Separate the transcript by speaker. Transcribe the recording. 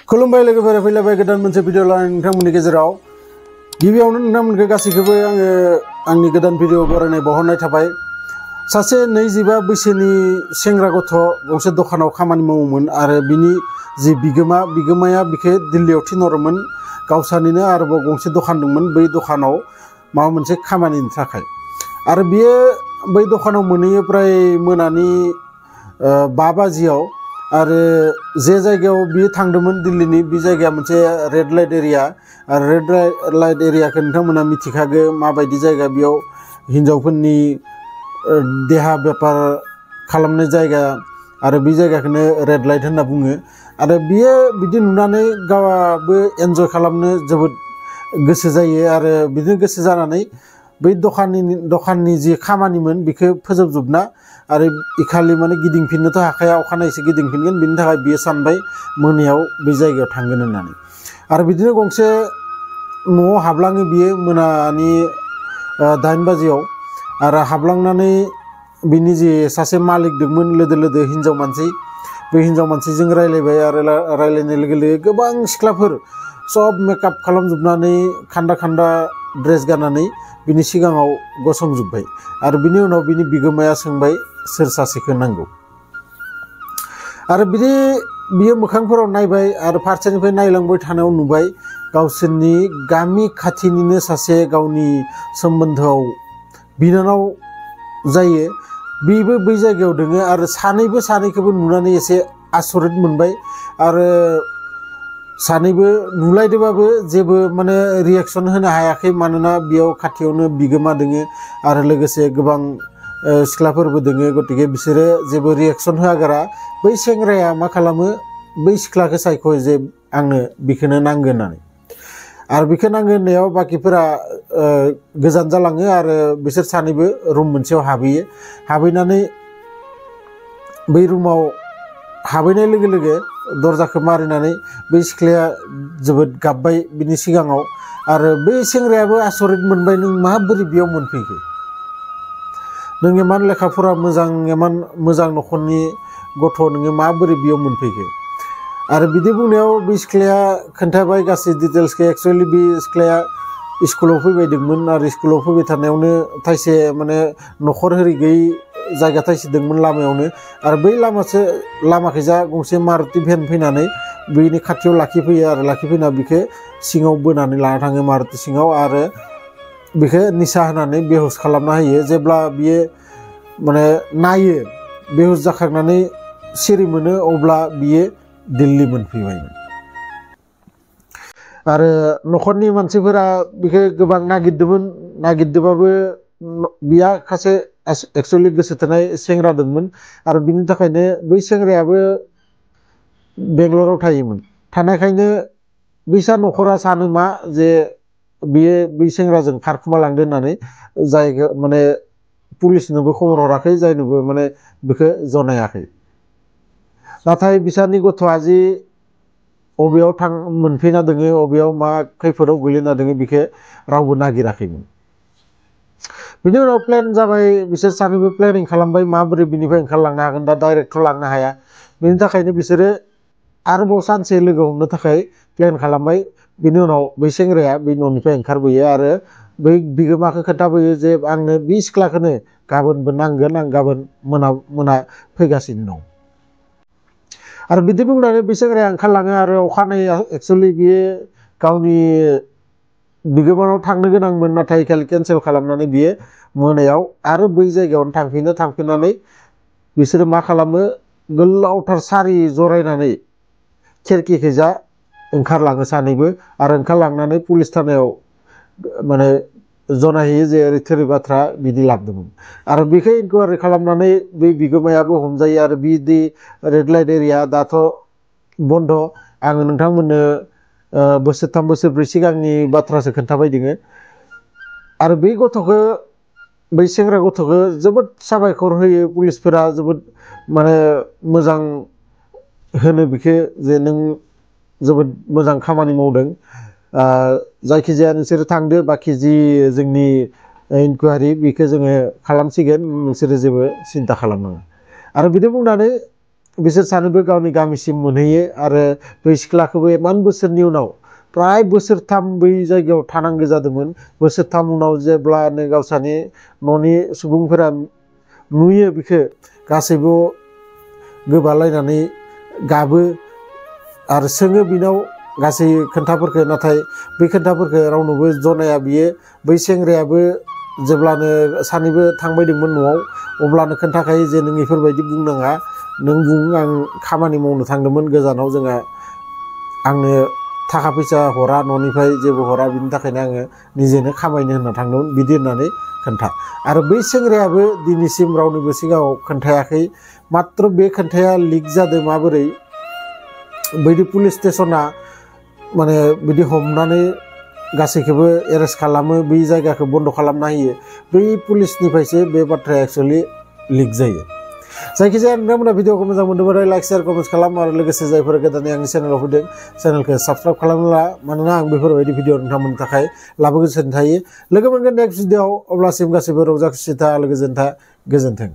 Speaker 1: खुलुमबाय लोगोफोरा फैलायबाय गोदान मोनसे भिडिअ लानानै नोंथांमोननि गेजेराव गिबियावनो नोंथांमोनखौ गासैखौबो आंनि गोदान भिडिअ बरायनाय बावहरनाय थाबाय। सासे 25 बैसोनि सेंग्रा गथ' गंसे दखानाव खामानि मावोमोन आरो बिनि जि बिगोमाया बिखौ दिल्लीयाव थिनहरोमोन गावसानिनो आरोबाव गंसे दखान दंमोन बै दखानाव माबा मोनसे खामानिनि थाखाय आरो बियो बै दखानाव मोनहैयो प्राय मोनानि 5 बाजियाव आरो जे जायगायाव बियो थांदोंमोन दिल्लीनि बे जायगाया मोनसे रेड लाइट एरिया आरो रेड लाइट एरियाखौ नोंथांमोना मिथिखागो माबायदि जायगा बेयाव हिन्जावफोरनि देहा बेपार खालामनाय जायगा आरो बे जायगाखौनो रेड लाइट होनना बुङो आरो बियो बिदि नुनानै गावाबो एन्जय खालामनो जोबोद गोसो जायो आरो बिदिनो गोसो जानानै बै दखाननि जि खामानिमोन बेखौ फोजोबजोबना आरो इखालि माने गिदिंफिननोथ' हाखाया अखानायैसो गिदिंफिनगोन बिनि थाखाय बियो सानबाय मोनायाव बे जायगायाव थांगोन होननानै आरो बिदिनो गंसे न'आव हाबलाङो बियो मोनानि 8 बाजियाव आरो हाबलांनानै बिनि जि सासे मालिक दंमोन लोदो हिन्जाव मानसि बे हिन्जाव मानसिजों रायलायबाय आरो रायलायनाय लोगो लोगो गोबां सिख्लाफोर सब मेकआप खालामजोबनानै खान्दा ड्रेस गाननानै बिनि सिगाङाव गसंजोब्बाय आरो बिनि उनाव बिनि बिगोमाया सोंबाय सोर सासेखौ नांगौ आरो बियो मोखांफोराव नायबाय आरो फारसेनिफ्राय नायलांबाय थानायाव नुबाय गावसोरनि गामि खाथिनिनो सासे गावनि सोमोन्दोआव बिनानाव जायो बेबो बै जायगायाव दोङो आरो सानैखौबो नुनानै एसे आसरित मोनबाय आरो सानैबो नुलायदोंबाबो जेबो माने रिएक्शन होनो हायाखै मानोना बेयाव खाथियावनो बिगोमा दोङो आरो लोगोसे गोबां सिख्लाफोरबो दोङो गतिके बिसोरो जेबो रिएक्शन होआगारा बै सेंग्राया मा खालामो बै सिख्लाखौ सायख'यो जे आंनो बिखौनो नांगौ होननानै आरो बिखौ नांगौ होननायाव बाकिफोरा गोजान जालाङो आरो बिसोर सानैबो रुम मोनसेयाव हाबहैनानै बै रुमाव हाबहैनाय लोगो लोगो दरजाखौ मारिनानै बै सिख्लाया जोबोद गाबबाय बिनि सिगाङाव आरो बै सेंग्रायाबो आसरित मोनबाय नों माबोरै बेयाव मोनफैखो नों इमान लेखा फरा मोजां इमान मोजां न'खरनि गथ' नोङो माबोरै बेयाव मोनफैखो आरो बिदि बुंनायाव बे सिख्लाया खोन्थाबाय गासै डिटेल्सखौ एक्सुवेलि बे सिख्लाया स्कुलाव फैबाय दंमोन आरो स्कुलाव फैबाय थानायावनो थाइसे माने न'खर होरि गैयै जायगा थाइसे दंमोन लामायावनो आरो बै लामाखैजा गंसे मारुति भेन फैनानै बेनि खाथियाव लाखिफैयो आरो लाखिफैना बिखौ सिङाव बोनानै लाना थाङो मारुति सिङाव आरो बिखौ निसा होनानै बेहुस खालामना होयो जेब्ला बियो माने नायो बेहुस जाखांनानै सिरि मोनो अब्ला बियो दिल्ली मोनफैबायमोन आरो न'खरनि मानसिफोरा बिखौ गोबां नागिरदोंबाबो बिया खासे एक्सुवेलि गोसो थोनाय सेंग्रा दंमोन आरो बिनि थाखायनो बै सेंग्रायाबो बेंगलराव थायोमोन थानायखायनो बैसा न'खरा सानो मा जे बियो बै सेंग्राजों खारखुमा लांदों होननानै जायगा माने पुलिसनोबो खबर हराखै जायनोबो माने बेखौ जनायाखै नाथाय बिसानि गथ'आ जि अबेयाव मोनफैना दोङो अबेयाव मा खैफोदाव गोलैना दोङो बेखौ रावबो नागिराखैमोन बिनि उनाव प्लेन जाबाय बिसोर सानैबो प्लेनिं खालामबाय माबोरै बिनिफ्राय ओंखारलांनो हागोन दा डाइरेक्टथ' लांनो हाया बेनि थाखायनो बिसोरो आरोबाव सानसे लोगो हमनो थाखाय प्लेन खालामबाय बिनि उनाव बै सेंग्राया बै न'निफ्राय ओंखारबोयो आरो बै बिगोमाखौ खोन्थाबोयो जे आंनो बे सिख्लाखौनो गाबोनबो नांगोन आं गाबोन मोना फैगासिनो दं आरो बिदि बुंनानै बै सेंग्राया ओंखारलाङो आरो अखानायै एक्सुवेलि बियो गावनि बिगोमानाव थांनो गोनांमोन नाथाय केन्सेल खालामनानै बियो मोनायाव आरो बै जायगायावनो थांफिननानै बिसोरो मा खालामो गोलावथार सारि जरायनानै खिरखिखैजा ओंखारलाङो सानैबो आरो ओंखारलांनानै पुलिस थानायाव माने जनायहैयो जे ओरै थोरै बाथ्रा बिदि लाबोदोंमोन आरो बेखौ इनकुवारि खालामनानै बै बिगोमायाबो हमजायो आरो बिदि रेड लाइट एरिया दाथ' बन्द' आङो नोंथांमोननो बोसोरथाम बोसोरब्रै सिगांनि बाथ्रासो खोन्थाबाय दोङो आरो बै सेंग्रा गथ'खौ जोबोद साबायखर होयो पुलिसफोरा जोबोद माने मोजां होनो बिखौ जे नों जोबोद मोजां खामानि मावदों जायखिजाया नोंसोरो थांदो बाखि जि जोंनि इनकुवारि बेखौ जोङो खालामसिगोन नोंसोरो जेबो सिन्था खालामनाङा आरो बिदि बुंनानै बिसोर सानैबो गावनि गामिसिम मोनहैयो आरो बै सिख्लाखौबो इमान बोसोरनि उनाव प्राय बोसोरथाम बै जायगायाव थानांगौ जादोंमोन। बोसोरथाम उनाव जेब्लानो गावसानि न'नि सुबुंफोरा नुयो बिखौ गासैबो गोबालायनानै गाबो आरो सोङो बिनाव गासै खोन्थाफोरखौ, नाथाय बै खोन्थाफोरखौ रावनोबो जनाया बियो। बै सेंग्रायाबो जेब्लानो सानैबो थांबायदोंमोन न'आव अब्लानो खोन्थाखायो जे नों इफोरबायदि बुंनाङा, नों बुं आं खामानि मावनो थांदोंमोन गोजानाव, जोंहा आंनो थाखा फैसा हरा, न'निफ्राय जेबो हरा, बिनि थाखायनो आङो निजेनो खामायनो होनना थांदोंमोन बिदि होननानै खोन्था। आरो बै सेंग्रायाबो दिनैसिम रावनिबो सिगाङाव खोन्थायाखै। मात्र बे खोन्थाया लिक जादों माबोरै बैदि पुलिस स्टेसना माने बिदि हमनानै गासैखौबो एरेस्ट खालामो, बै जायगाखौ बन्द' खालामना होयो, बै पुलिसनिफ्रायसो बे बाथ्राया एक्सुवेलि लिक जायो। जायखिजाया नोंथांमोना भिडिअखौ मोजां मोनदोंबाथाय लाइक शेयार कमेन्ट खालाम आरो लोगोसे जायफोर गोदानै आंनि चेनेलाव फैदों चेनेलखौ साबस्क्राइब खालामला, मानोना आं बेफोरबायदि भिडिअ नोंथांमोननि थाखाय लाबोगासिनो थायो। लोगो मोनगोन नेक्स्ट भिडिअआव, अब्लासिम गासैबो रंजा खुसि था, गोजोन्थों।